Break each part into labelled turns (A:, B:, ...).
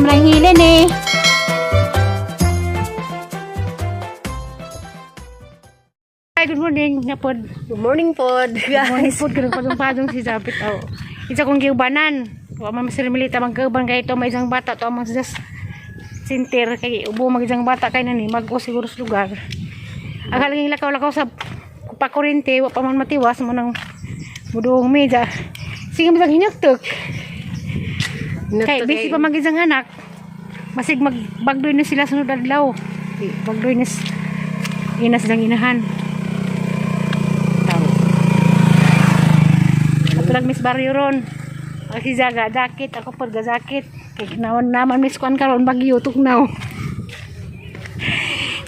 A: Lang hilin eh. Hi, good morning. Napod.
B: Good morning pod,
A: Good morning
B: guys.
A: po. Ganun padong-padong si Zabit. Oh. Isa kong giubanan. Wa man masir milita magkauban kay ito may isang bata to amang sa center kay ubo mag isang bata kay nani mag siguro sa lugar. Akala ging lakaw-lakaw sa pakurente wa pa man matiwas mo nang muduong meja. Sige mo hinaktok. Kay busy pa mag isang anak. Masig magbagdoy na sila sunod adlaw. Bagdoy na ina silang inahan. Tao. Ato lang Miss Barrio ron. Ang si Zaga, jacket. Ako po, ga jacket. Kay naman naman Miss Kwan karon bagyo tugnaw.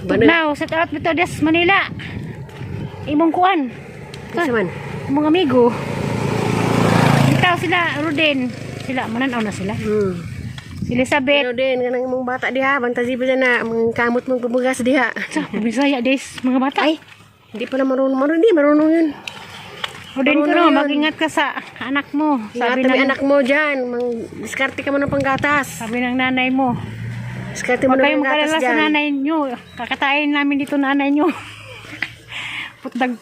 A: Tugnaw, set out bitaw des Manila. Imong kuan.
B: Kinsa man?
A: Imong amigo. Bitaw sila Ruden. Sila mananaw na sila. Si Elizabeth.
B: Pero din kanang imong bata diha, bantazi pa dyan na, mga kamot mong pabugas diha.
A: Sa Bisaya des mga bata.
B: Ay, hindi pala marunong, marunong, hindi marunong yun.
A: Ruden ko
B: marunong
A: no,
B: yun.
A: mag-ingat ka sa anak mo.
B: Sabi
A: Sabi
B: ng
A: ng
B: anak mo dyan, mang diskarte ka mo ng panggatas.
A: Sabi ng nanay mo.
B: Diskarte mo
A: Huwag
B: ng
A: kayong
B: panggatas
A: magalala sa
B: dyan.
A: nanay nyo. Kakatayin namin dito nanay nyo. Putdag,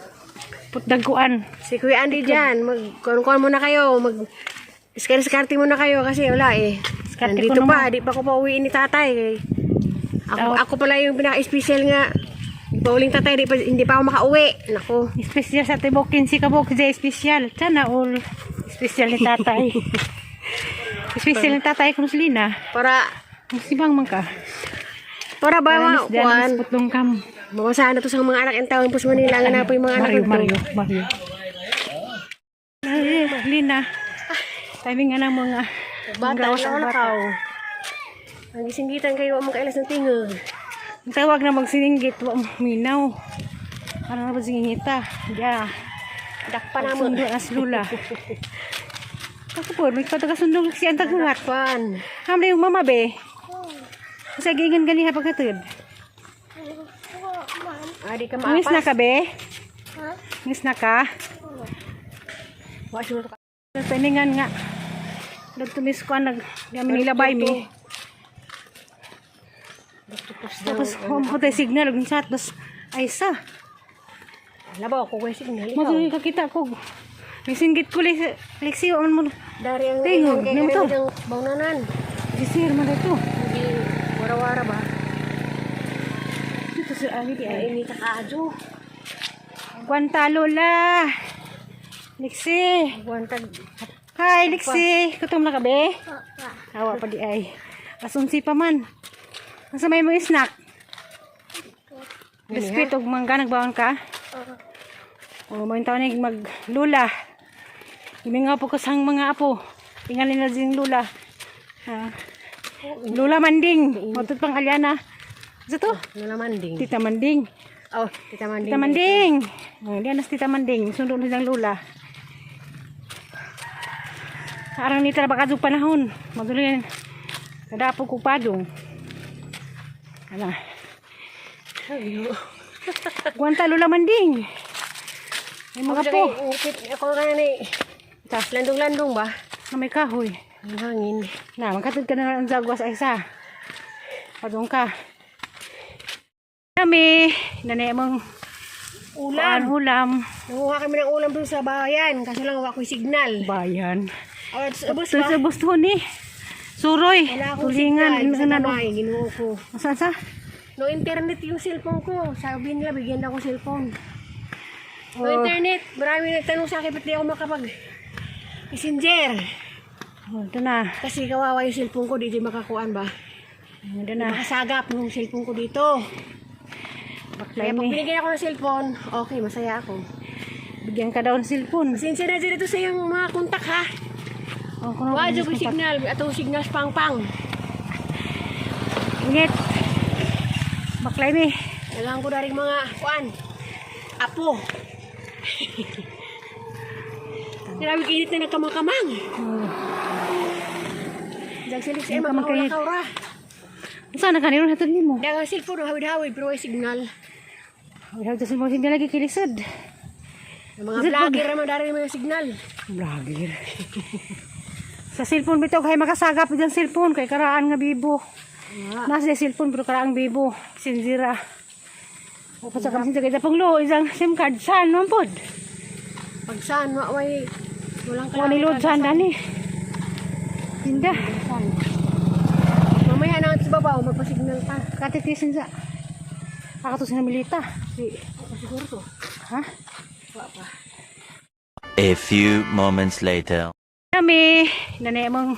A: putdagkuan.
B: Si Kuya Andy dyan, mag kuan muna kayo, mag diskarte muna kayo kasi wala eh.
A: Diskarte ko
B: Nandito pa,
A: naman.
B: di pa ako pauwiin ni tatay. Eh. Ako,
A: Tao.
B: ako pala yung pinaka-special nga. Pauling tatay, di pa, hindi pa ako makauwi. Nako.
A: Espesyal sa tibok, 15 kabok, di espesyal. Sana all. Espesyal ni tatay. Espesyal ni tatay kung Lina.
B: Para,
A: Magsibang man ka.
B: para ba
A: Maraming
B: ma, kuan,
A: putlong kam.
B: mawasahan na to sa mga anak ang tawon po sa Manila, nga na po yung mga anak
A: Mario,
B: nito.
A: Mario, Mario. Lina. Timing nga ng mga
B: Bata,
A: gawas ang
B: wala
A: bata.
B: ka. Ang gisinggitan kayo, wa kailas ng tingog.
A: Ang tawag na magsininggit, wa minaw. Ano na ba singingita? Ya.
B: Dakpa na mo.
A: Sundo na si Lula. Ako po, may patagasundo si ang tagungat.
B: Dakpan.
A: Hamla yung mama be. Kasi gingan ganiha pagkatid.
B: Ah, di ka
A: Ngis na
B: maapas.
A: ka be? Ngis na ka?
B: Wa siguro ka.
A: Paningan nga. Nagtumis ko nag di Manila bay mi. Tapos home ko tayo signal ug chat tapos ay sa.
B: Labaw ako ko signal ikaw.
A: Mo kakita ko. Misinggit ko liksi on mo.
B: Dari ang
A: Tingog,
B: ang-
A: nimo to.
B: ang baunanan.
A: Sisir man ito.
B: Hindi wara-wara ba?
A: Dito sa ali di ay.
B: Ay, ini ka kaadyo.
A: Gwanta Lola. Liksi.
B: Guantag.
A: Hi Liksi. Gutom na ka be? Awa pa di ay. Asunsi pa man. Asa may mo snack? Biskwit og mangga nagbaon ka? Oo. O mo taon ni mag lula. Imingaw po ko sang mga apo. Tingali na sing lula. Ha. Lula Manding. Matut pang alyana. Sa to?
B: Ano naman ding?
A: Tita Manding.
B: Oh, tita Manding.
A: Tita Manding. Oh, diyan na si Tita Manding. Sundo na siyang lula. Arang ni trabaho kadtong panahon. Maduli kadapo ko padong. Ala.
B: Ayo.
A: Gwanta Lula Manding. Ay mga po.
B: Ako kaya ni. Landong-landong ba?
A: Na may kahoy.
B: Ang hangin.
A: Na, magkatid ka na lang ang jagwas ay isa. Padong ka. Kami, nanay mong
B: Ulam.
A: ulam.
B: Nanguha kami ng ulam doon sa bayan. Kaso lang wala ko signal.
A: Bayan.
B: Oh, it's ubos
A: Ito
B: ba?
A: sa busto ni. Suroy.
B: Wala akong
A: Tulingan.
B: signal sa
A: Ano, ano?
B: kamay. Ginoo ko.
A: Saan sa?
B: No internet yung cellphone ko. Sabi nila, bigyan daw ako cellphone. No
A: Oh.
B: internet. Marami nagtanong sa akin, ba't di ako makapag messenger?
A: Oh, ito na.
B: Kasi kawawa yung cellphone ko, di di makakuan ba?
A: Ito na.
B: Makasagap yung cellphone ko dito.
A: Baklay
B: Kaya pag
A: ni.
B: binigyan ako ng cellphone, okay, masaya ako.
A: Bigyan ka daw ng cellphone.
B: Pasensya na dyan ito sa iyong mga kontak ha.
A: Oh, kuno.
B: Wala ko signal, atong signal pang-pang.
A: Ingat. Baklay ni.
B: Kailangan ko na rin mga kuan. Apo. Grabe init na nagkamang-kamang.
A: Oh.
B: Diyan silik sa
A: Yung
B: mga
A: kamang-kainit.
B: kaura.
A: Saan na kanino hatod nimo?
B: Dagang cellphone, hawid-hawid, pero may signal.
A: Wala sa mo hindi lagi kilisod.
B: Yung mga vlogger naman dari mga signal.
A: Vlogger. Sa cellphone bitaw kay makasagap diyang cellphone kay karaan nga bibo. Nasa cellphone pero karaang bibo. Sinzira. O pa sa kami sa kay panglo isang SIM card saan man pod.
B: Pag saan, wa way, walang
A: Wa ni load saan dani. Hinda.
B: Mamaya na sa babaw, magpasignal pa.
A: Katitisin sa. Akato sa milita. Si
B: Siguro to.
A: Ha?
B: Wa pa.
C: A few moments later.
A: Kami nanay mong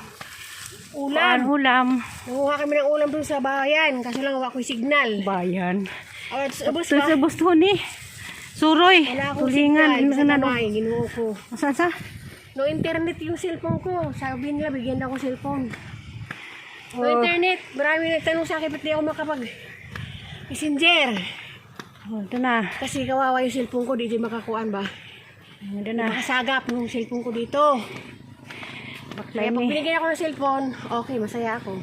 B: Ulam.
A: ulam.
B: Nanguha kami ng ulam dun sa bayan, kaso lang wa ko'y signal.
A: Bayan.
B: Awat sa bus
A: Sa
B: ba?
A: sa gusto ni. Suroy.
B: Wala akong
A: Tulingan.
B: signal sa
A: Ano?
B: kamay, Ginoo ko.
A: Saan sa?
B: No internet yung cellphone ko. Sabi nila, bigyan daw ako cellphone. No
A: Oh.
B: internet. Marami nagtanong sa akin, ba't di ako makapag messenger?
A: Oh, ito na.
B: Kasi kawawa yung cellphone ko, di di makakuan ba?
A: Ito na.
B: Nakasagap yung cellphone ko dito.
A: Baklay
B: Kaya pag
A: ni.
B: binigyan ako ng cellphone, okay, masaya ako.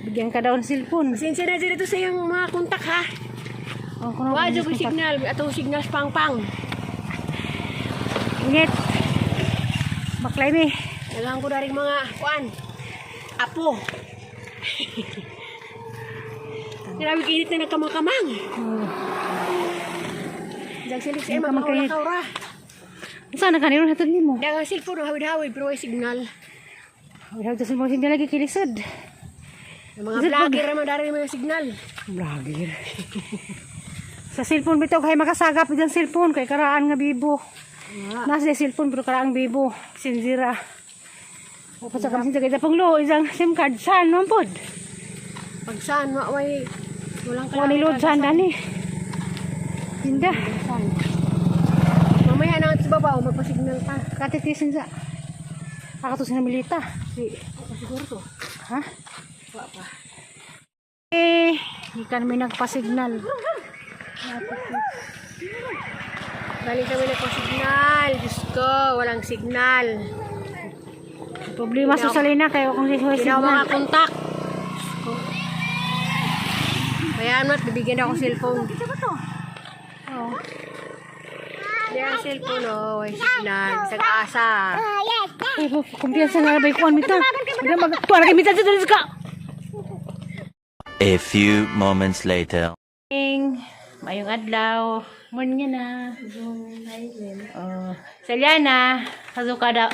A: Bigyan ka daw ng cellphone.
B: Pasensya na dito sa iyong mga kontak ha.
A: Oh, kuno.
B: Wa ko signal, atong signal pang-pang.
A: Ingat. Baklay mi.
B: Daghan ko na rin mga kuan. Apo. Grabe init na nagkamang-kamang.
A: Oh.
B: Diyan silip sa
A: Ano
B: ima,
A: ka magkainit?
B: makawlakaw ra.
A: Saan na kanino hatod nimo?
B: Daghang cellphone, hawid-hawid, pero way signal.
A: Wala sa cellphone hindi lagi kilisod.
B: Ang mga
A: Is it
B: vlogger naman, dari mga signal.
A: Vlogger. Sa cellphone bitaw kay makasagap diyang cellphone kay karaan nga bibo. Nasa cellphone pero karaang bibo. Sinzira. O pa sa kami sa kay panglo isang SIM card saan man pod.
B: Pag saan, wa way, walang
A: Wa ni load saan dani. Hinda.
B: Mamaya na sa babaw, magpasignal pa.
A: Katitisin sa. Akato sa milita. Si
B: Siguro to.
A: Ha?
B: Wa pa.
A: Eh, hindi kami nagpasignal.
B: Galing kami nagpasignal. Diyos ko, walang signal.
A: Problema sa salina kayo kung di
B: Hindi na ako
A: signal.
B: makakontak. Diyos ko. Kaya mat, bibigyan ako cellphone.
A: Oh.
B: Hindi ang cellphone, oh. May signal. Bisag asa.
A: Ay, kumpiyansa nga ba yung mita? Hindi mag tuwa na kay mita dito ka.
C: A few moments later.
A: Ing, mayong adlaw. Morning na. Oh, Saliana, sa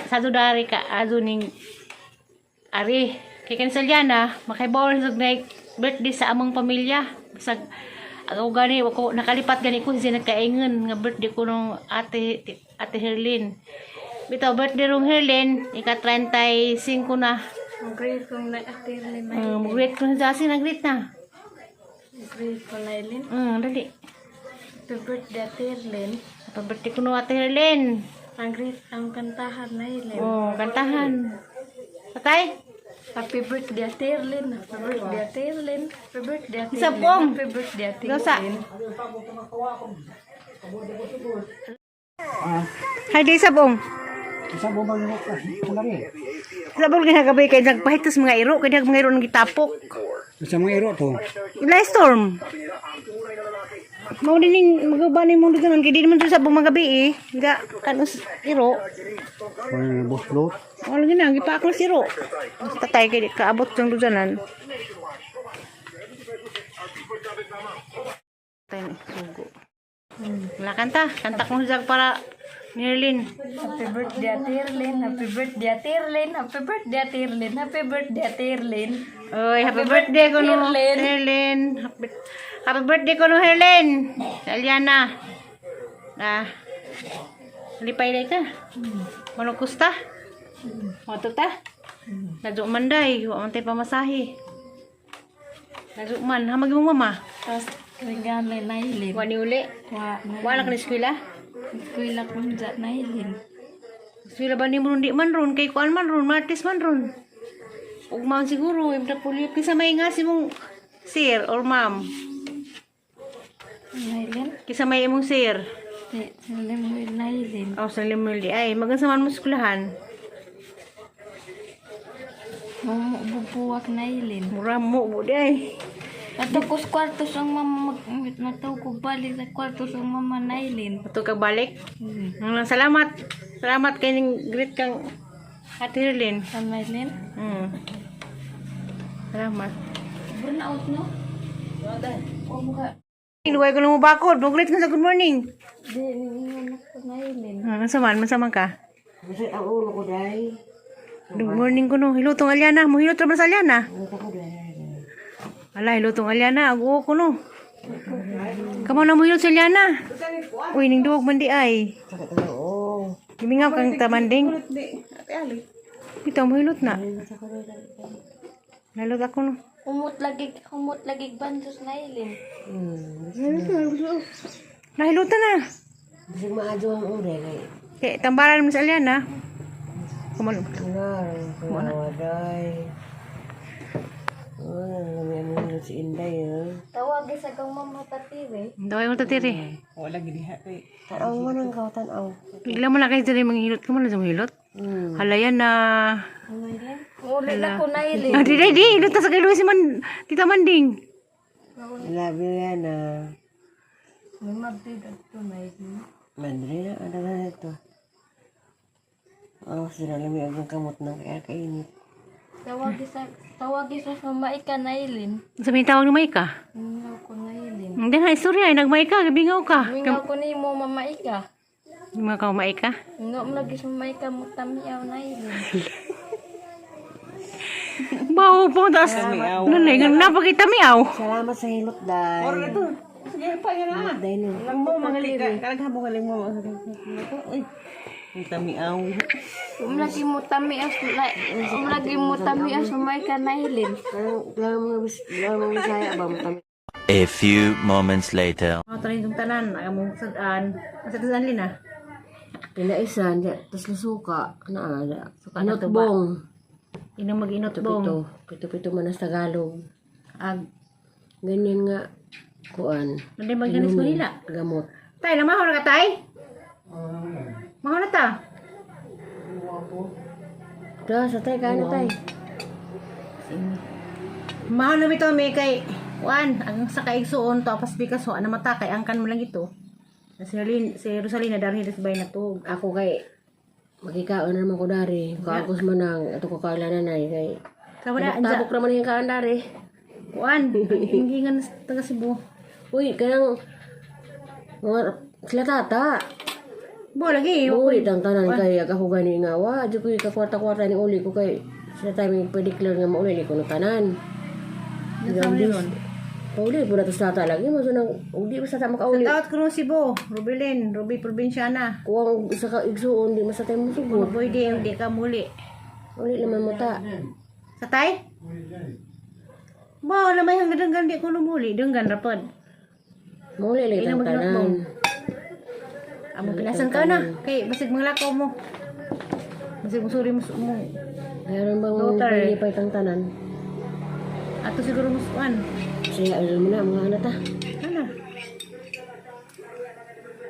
A: sazudari ka azuning ari. Kay kan Saliana, makibawal sa birthday sa among pamilya. Bisag ako gani wako nakalipat gani ko siya nagkaingon nga birthday ko nung ate ate Herlin. Bitaw birthday rong Herlin, ika 35 na.
D: Great kong na-atirli
A: Great ko na sa nag-greet na.
D: Great ko na ilin.
A: Dali.
D: Happy birthday, Atirlin.
A: Happy birthday ko no ate Herlin.
D: Ang great ang kantahan na ilin.
A: Oh, kantahan. Patay?
D: Happy birthday, Atirlin. Happy birthday, Atirlin. Happy birthday, Atirlin.
A: Isa pong.
D: Happy birthday,
A: Dosa.
D: Atirlin.
A: Hi, di sabong. Sabong ginagabi kay nagpahitos mga iro, kay mga iro nang gitapok.
E: Sa mga iro to.
A: Last storm. Mao din ning magaban ni mundo ganon kay di naman sa sabong magabi eh. Ga kanus iro.
E: Or buslot.
A: Wala gina gipaaklas iro. Tatay kay di kaabot ng dudanan. Tay sugo. Wala kanta, kanta kong jag para Nerlin.
D: Happy birthday, Atirlin. Happy birthday, Atirlin. Happy birthday, Atirlin. Happy birthday, Atirlin.
A: Oy, happy birthday ko no,
D: Herlin.
A: Herlin. Happy, happy birthday ko no, Herlin. Sa Aliana. Ah. Lipay day ka. Mano kusta? Moto ta? Nadyo man day, wa man tay pamasahe. Nadyo man, hamag imong mama.
D: Tapos, regalo na ilin.
A: Wa ni uli.
D: Wa na.
A: Wala ka ni eskwela?
D: Kuila kong dyan na ilin.
A: Eskwela ba ni mo di man ron kay kuan man ron, Martes man ron. Ug man siguro, imta puliyot kinsa may nga si mong sir or ma'am.
D: Na ilin.
A: Kinsa may imong sir.
D: Di, Lemuel na ilin.
A: Oh, sa Lemuel di ay magansa man mo eskwelahan.
D: Bumubuwak na ilin.
A: Mura mo mo di ay.
D: Ato ko sa kwarto sa mama mag nataw ko balik sa kwarto sa mama Nailin.
A: Ato ka balik. Salamat. Salamat kay ning greet kang Ate Herlin.
D: Nailin.
A: Salamat.
D: Burn out no? O mukha.
A: Luway ko na mo bakod. Magulit ka sa good morning.
D: Di, ningon ako Nailin.
A: Ah, masaman, masaman ka.
B: Masakit ang ulo ko dai.
A: Good morning ko no. Hilutong alyana. Muhilot ra man sa alyana.
B: Ulo ko dai.
A: Ala, hilutong alyana. Aguo ko no. Kamo na muhilot sa alyana. Uy, ning duwag man di ay.
B: Sakit ang ulo.
A: Gimingaw kang tamanding. Ito, muhilot na. Nalot ako no.
D: Humot lagi bandos Nailin.
A: Nahilutan na.
B: Bisag maadyo ang ulo kay.
A: Kay tambaran mo sa alyana. Kumalo.
B: Wala, dai. Oh, lami ang ulo si Inday eh.
D: Tawag sa kang mama tatire.
A: Daway mo tatiri.
B: Tanaw mo nang kaw tanaw.
A: Bigla mo na kayo diri manghilot. Kamo na sa manghilot. Halayan na.
D: Nailin. Uli na ko Nailin.
A: Ah, di di di. Hilot na sa kay Luis man. Tita Manding.
B: Love you yan ah.
D: May mabig to Nailin.
B: Madre na, ano na ito? Oh, sila lami ang kamot ng kaya kainit.
D: Tawag sa mama ika Nailin.
A: Sabihin tawag ng Maika.
D: Mingaw ko Nailin.
A: Hindi na istorya. Ay, nagmaika. Gabingaw ka.
D: Mingaw ko ni mo mama ika.
A: Mga ka maika.
D: Mingaw mo lagi sa mama ika mo tamiyaw Nailin.
A: Bawo po. Tapos, nanay, napakita miaw.
B: Salamat sa hilot, Day.
F: Sige pa yan na.
B: Day, no.
F: Lang mo mangali ka. Kalagha mo galing mo. Uy. Ang tamiaw.
D: Umlagi mo tamiyaw umlagi mo tamiyaw sa mama ika Nailin.
B: Kailangan mga kailangan mga Bisaya ba? Matami.
C: A few moments later.
A: Mga tanin itong tanan. Ay, mong sadaan. Asa tanan lina?
B: Pinaisan, tas lusuka. Ano, ano,
A: Suka na to ba?
B: Inotbong.
A: Inang mag-inot bong.
B: Pito. Pito-pito man sa Tagalog.
A: Ag.
B: Ganyan nga. Kuan.
A: Hindi mag-ganis mo nila.
B: Gamot.
A: Tay, namahaw na ka, tay? Mahaw na ta.
B: Da, sa tay, kain na tay.
A: Mahaw na bitaw may kay Juan, ang sa kaigsuon tapos bikas ho, ano mata kay angkan mo lang ito. Si Rosalina, si Rosalina darhi sa bay na to.
B: Ako kay magkikaon na naman ko dari. Kaagos man ang ato ko kaila nanay kay.
A: Kawala anja.
B: Tabok naman yung kaan dari.
A: Juan, ang sa taga Cebu.
B: Uy, kanang mga sila tata.
A: Bo lagi.
B: Uli ang tanan kay ako gani nga wa, di ko kakwarta-kwarta ni uli ko kay sila tayo may pa-declare nga mauli ni ko ng tanan. Pauli po na to sa tata lagi mo so nang uli pa sa tama kauli.
A: Shout out ko no Cebu, Rubilin, Ruby Provinciana.
B: Kuwang isa ka igsuon di masa tayo
A: Kung
B: musugod.
A: pwede, hindi ka muli.
B: Uli naman mo ta.
A: Sa tay? Bo, wala may hanggang denggan di ko lumuli. Denggan rapod.
B: Mauli lagi
A: Ina
B: tang
A: magnot mo.
B: tanan.
A: Amo pilasan ka na. Kay basig mga lakaw mo. Basig mo suri mo mo.
B: Meron bang
A: Daughter.
B: pwede pa itang tanan?
A: Ato siguro mo suan.
B: Siya alam mo na mga anak ta.
A: Ano?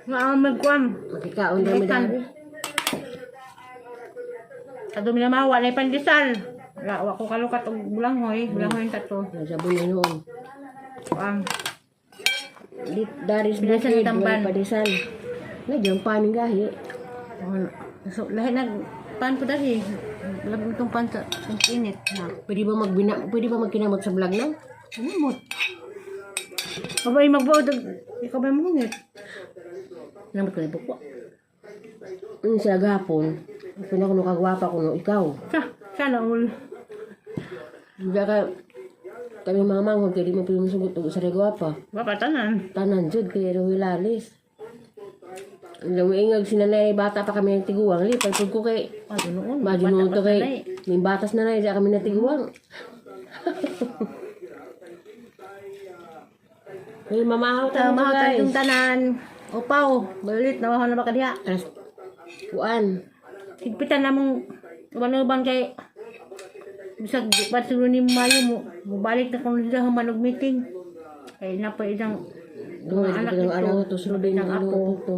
A: Nga ang magkuan.
B: Makikaon rami dari.
A: Sa dumi na mawa na pandesal. Wala, wa ko kalukat og bulanghoy, bulanghoy yung tato.
B: Nasabon na noon.
A: Ang
B: Di dari sa
A: Pinasan
B: bukid,
A: tamban.
B: may padesal. Nagyang paning gahi.
A: So, lahi nag pan po dahil. Wala itong pan sa ang init na.
B: Pwede ba magkinamot sa vlog na?
A: Ano mo? Abay magbuo ikaw ba mungit? Namot ko na bukwa.
B: Sila gahapon. Pina ko nung kagwapa ko nung ikaw.
A: Sa, sana all.
B: Hindi ka kami mga manghod kaya di mo pinumusugot og sa regwapa.
A: Wapa tanan.
B: Tanan jud kay Ruhilalis. Lumiingag sinanay bata pa kami ng tiguang lipay pud ko kay
A: Ah, noon.
B: Imagine
A: Bata
B: to
A: pa
B: kay
A: sanay.
B: may batas na na kami natiguang. Hey, mamahaw tayo
A: Tama
B: guys.
A: tayong tanan. Upaw, balit na na ba kadiha?
B: Alas kuan.
A: Higpitan namong uban-uban kay bisag pa siguro ni Mayo mo mobalik na kung sila human og meeting. Kay na pa isang
B: Doon
A: mga anak
B: anak
A: ito,
B: anak to sulod
A: ng
B: ng
A: apo.
B: apo. To.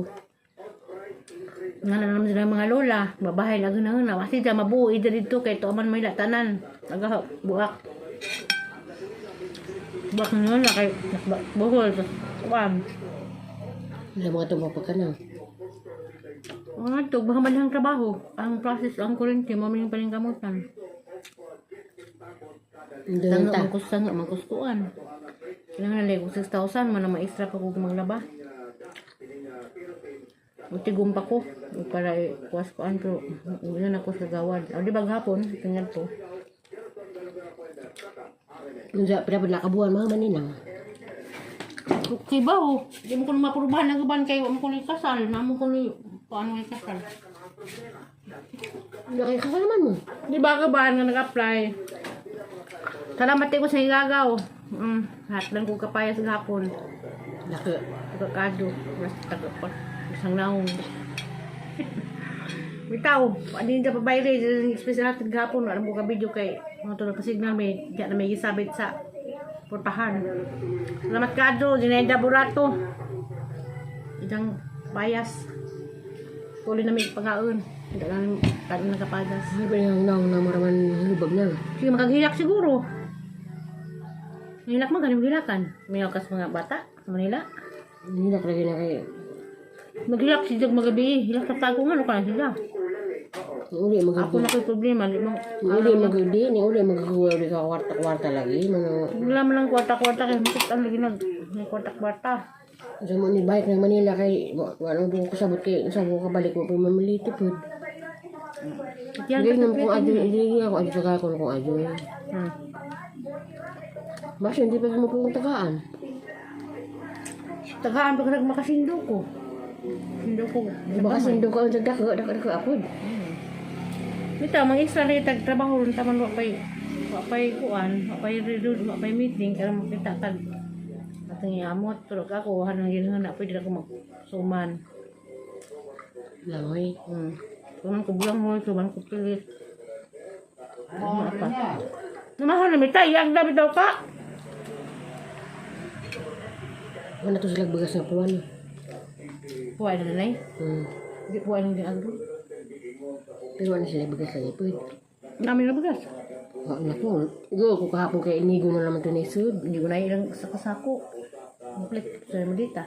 A: Nga na naman sila mga lola, babahay lagi na na wasi dyan mabuo ida dito kay tuaman may tanan. Aga buak. Buak na na kay buhol kuan.
B: Wala mga tumapag ka na.
A: Mga to, baka man ang trabaho. Ang process, ang kurente, mo man yung paningkamutan.
B: Doon
A: Tanga,
B: ta.
A: mangkus, tanga, mangkuskuan. Kailangan na ko 6,000, man ang ma-extra pa kung maglaba. Buti gumpa ko. Para kuwas ko pero wala na ako sa gawad. O di ba gahapon, tingnan to.
B: Unsa pila pud nakabuan mga maninang.
A: Okay ba oh? Di mo ko na maprubahan ang uban kay wa mo ko ni kasal. Namo ko ni paano ni kasal.
B: Wala kay kasal man mo.
A: Di ba ka ba nga nag-apply? Salamat ko sa igagaw. Lahat lang ko kapayas gahapon.
B: Laki.
A: Pagkakado. Mas taga pa. Isang naong. Bitaw, ano yung pabayre, special natin gahapon, alam ko ka video kay mga tulad pa signal may, di na may gisabit sa portahan. Salamat kado, Zinaida Burato. Idang bias. Tuloy na may pagkaon. Hindi lang tayo nakapagas.
B: Ay pa nang naong na maraman hubag na.
A: Sige, makagilak siguro. Nahilak mo, ganun gilakan. May kas mga bata sa Manila.
B: Nilak lagi na kay
A: Maghilak si Jag magabi. Hilak sa tago nga, ano ka na sila.
B: uli
A: Ako
B: magagud.
A: na ko'y problema. Di mo,
B: Uli magudi ni uli magagawa di ka kwarta kwarta lagi man.
A: wala man lang kwarta-kwarta kay makit ang lagi nag may kwarta-kwarta.
B: Sa mo ni bike ng Manila kay wala mo ko sabot kay sa ko kabalik mo pa mamiliti pud.
A: Yan
B: Hindi naman kung adyo, hindi ako adyo taga ko kung adyo. Basta hindi pa mo kung tagaan.
A: Tagaan pag nagmakasindo ko. Sindo ko.
B: Di ba kasi ko ang dako dako dako ako.
A: Bitaw, mga extra na itag trabaho ron taman wa pay kuan, wa pay reload, wa pay meeting kaya makita tag atong iamot pero ako hanang ginhan na pwede na ako magsuman.
B: Langoy.
A: Suman ko bulang hoy, suman ko pilit. Ano pa? Namahan na mitay, ang dami daw ka.
B: Wala to sila bagas na puwan.
A: Puway na nanay. Hindi puway na din agro.
B: Pero wala sila bagas lagi pud.
A: Namin na bagas.
B: Wala ko. Go ko kahapon kay inigo na naman to ni sud.
A: Hindi ko na ilang sa kasako. Complete sa malita.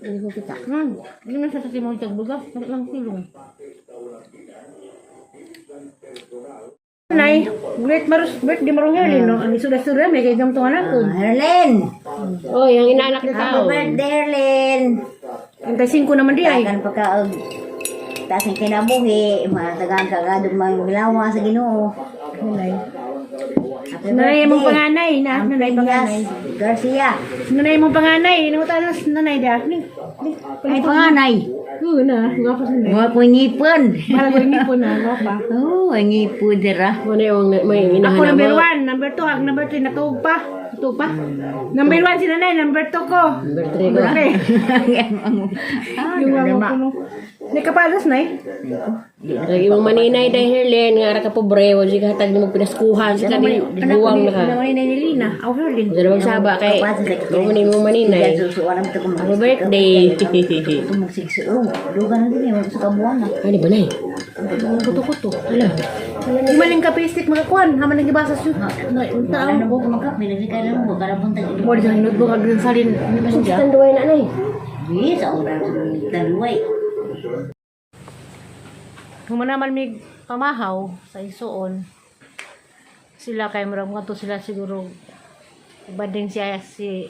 B: Hindi ko kita.
A: Hindi na sa timong tagbugas. Bakit lang silong? Nay, great marus birthday marong herlin no. Ang isura-sura may kay gamtong anak ko.
D: Herlin!
B: Oh, yung inaanak ni
D: Happy
B: tao.
D: birthday, Herlin!
A: Ang tay 5 naman di ay.
D: Tagan pagka taas ang kinabuhi, mga tagaan kagadong mga sa Ginoo.
A: Nanay.
D: Happy
A: Nanay mong
D: birthday.
A: panganay na, nanay panganay.
D: Piñas Garcia.
A: Nanay mong panganay, nangutan na nanay da. Ni, ni.
D: Ay, panganay.
A: Oo na, gwapa sa nanay.
D: Mga ko ngipon.
A: Para ko ngipon na, gwapa.
D: Oo, oh, ngipon dira.
B: Wala yung may
A: Ako
B: inahan
A: number
B: mo.
A: 1, number 2, ang number 3 natuog pa. Natuog pa. Number 1 si nanay, number 2 ko.
B: Number 3 ko.
A: Number 3. Yung mga ko no. Nakapalas na eh.
B: Lagi mong maninay dahil Herlin nga ra ka pobre wa di ka hatag nimo pinaskuhan sa kani buwang na ka.
A: Naman ni Lina. Aw, Herlin.
B: Dalawang saba kay mo ni mong maninay. Happy birthday.
D: Dugan na din eh, sa kabuan na.
B: Ano ba nay?
A: Kuto-kuto.
B: Ala.
A: Di man yung kapistik makakuan. Haman nang gibasa siya.
D: Wala na ko kumakap, nilagay ka lang mo, karabang tag
A: Mo di notebook ag salin.
B: Tanduay na nay.
D: Di, sa oras taluway.
A: Humana man mig pamahaw sa isuon. Sila kay murag mga to sila siguro bading siya si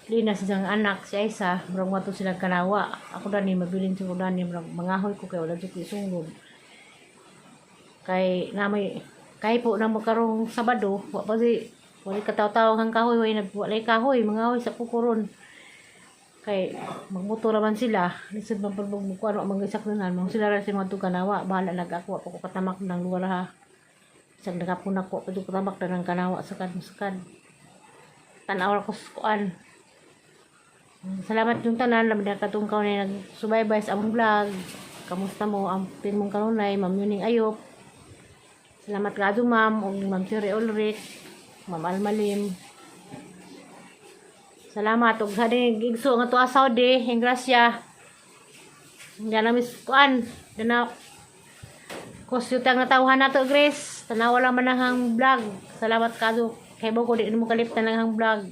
A: Lina sa isang anak si Aisa murag mga to sila kanawa. Ako dani mabilin siguro dani murag mangahoy ko kay wala jud ko isunod. Kay namay kay po na mo karong Sabado wa pa si wala kataw-taw ang kahoy way nag walay kahoy mangahoy sa kukuron kay magmotor raman sila lisod man pag magkuan wa man gisaknanan mo sila ra si mga kanawa bahala nag ako wa pa ko katamak ng lugar ha isang nagapon ako pa katamak na ng kanawa sakad sakad tan-aw ra ko sa kuan. Salamat yung tanan labi na katong na nagsubaybay sa among vlog. Kamusta mo ang pin mong kanunay, Ma'am Yuning Ayop. Salamat kado ma'am ug Ma'am Siri Ulrich, Ma'am Almalim. Salamat ug sa ding igso nga tuwa Saudi, ing grasya. Hindi na miss kuan, dana kusyutang natawhan nato Grace. Tanawa lang man ang vlog. Salamat kado. Kay ko di mo kaliptan lang ang vlog.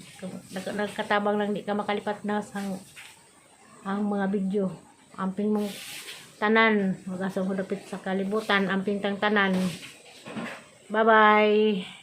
A: Nagkatabang lang di ka makalipat na sa ang mga video. Amping mong tanan, mag-asa mo dapit sa kalibutan, amping tang tanan. Bye-bye.